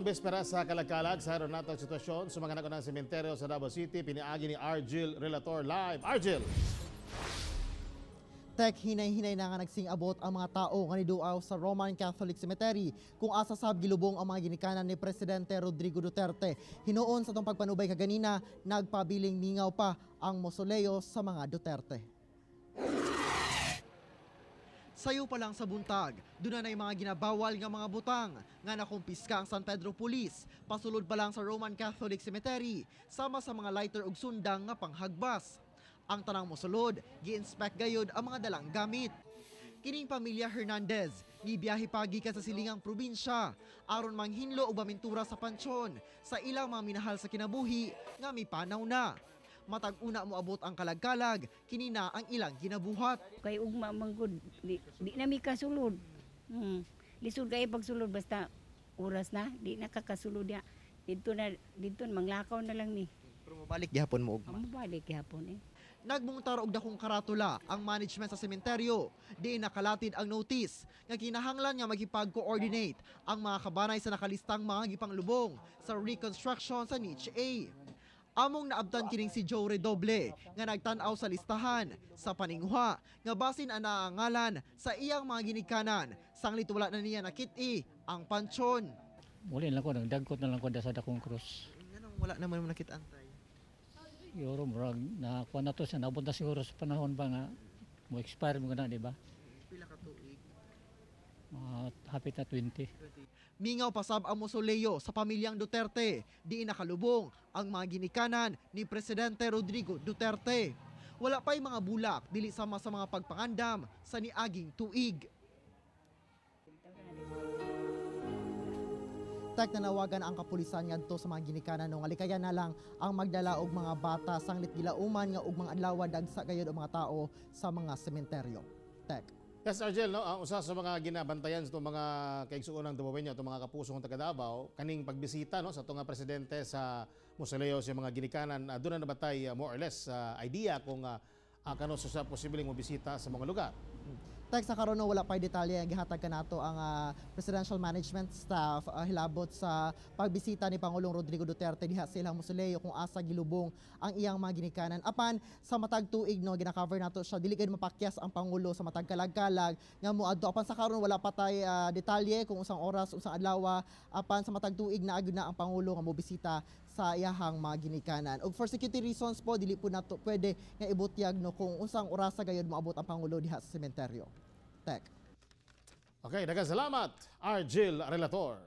Karong bespera sa Kalagkalag, sa aron nato ang sitwasyon sa mga nagunang sementeryo sa Davao City, piniagi ni Argil Relator live. Argil! Tek, hinay-hinay na nga nagsing-abot ang mga tao nga niduaw sa Roman Catholic Cemetery kung asa sab gilubong ang mga ginikanan ni Presidente Rodrigo Duterte. Hinuon sa atong pagpanubay kaganina, nagpabiling mingaw pa ang mausoleo sa mga Duterte. Sayo pa lang sa buntag, doon na mga ginabawal nga mga butang nga nakumpiska ang San Pedro Police, pasulod pa lang sa Roman Catholic Cemetery, sama sa mga lighter ug sundang nga panghagbas. Ang tanang mosulod, gi-inspect gayod ang mga dalang gamit. Kining pamilya Hernandez, gibiyahe pa gikan sa silingang probinsya aron manghinlo og pamintura sa pansyon sa ilang mga minahal sa kinabuhi nga mipanaw na. Matag una moabot ang kalagkalag, kini na ang ilang ginabuhat. Kay ugma man gud, di na mi kasulod. Lisod kay pagsulod basta oras na, di na kakasulod ya. Didto na didto manglakaw na lang mi. Pero mobalik gihapon mo ugma. Ang mobalik gihapon eh. Nagmuntar og dakong karatula ang management sa sementeryo. Di nakalatid ang notice nga kinahanglan nga magipag-coordinate ang mga kabanay sa nakalistang mga gipanglubong sa reconstruction sa Niche A. Among naabtan kining si Joe Redoble nga nagtan-aw sa listahan sa paninguha nga basin ang naangalan sa iyang mga ginikanan sanglit wala na niya nakit-i ang pansyon. Muli lang ko, nagdagkot na lang ko sa dakong krus. Nganong wala naman mo nakit-an, tay? Siguro, murag, nakuha na to siya, naabot na siguro sa panahon ba nga, mo expire mo na, di ba? Pila ka tuig? Mga hapit na 20. Mingaw pasab ang mausoleo sa pamilyang Duterte. Di nakalubong ang mga ginikanan ni Presidente Rodrigo Duterte. Wala pa'y mga bulak dili sama sa mga pagpangandam sa niaging tuig. Tek, nanawagan ang kapulisan ngadto sa mga ginikanan no nga likayan na lang ang magdala og mga bata sanglit gilauman nga og mga adlaw dagsa gayud ang mga tao sa mga sementeryo. Tek. Yes, Argel, no? Ang usa sa mga ginabantayan sa itong mga kaigsuonang Dabawenyo, itong mga kapusong taga Davao, kaning pagbisita, no, sa itong presidente sa mausoleo sa mga ginikanan, doon na nabatay more or less idea kung kano sa posibleng mobisita sa mga lugar. Tek, sa karon no, wala pa'y detalye ang gihatag kanato ang Presidential Management Staff hilabot sa pagbisita ni Pangulong Rodrigo Duterte diha sa ilang mausoleo kung asa gilubong ang iyang mga ginikanan. Apan sa matag tuig no, gina-cover nato siya, dili gayud mapakyas ang pangulo sa matag kalag-kalag nga moadto. Apan sa karon wala pa tay detalye kung usang oras, usang adlaw, apan sa matag tuig naa gyud na ang pangulo nga mobisita sa iyahang mga ginikanan. Ug for security reasons po, dili po nato pwede nga ibutyag no kung unsang orasa gayud moabot ang pangulo diha sa sementeryo. Tek. Okay, daghang salamat, Argel Relator.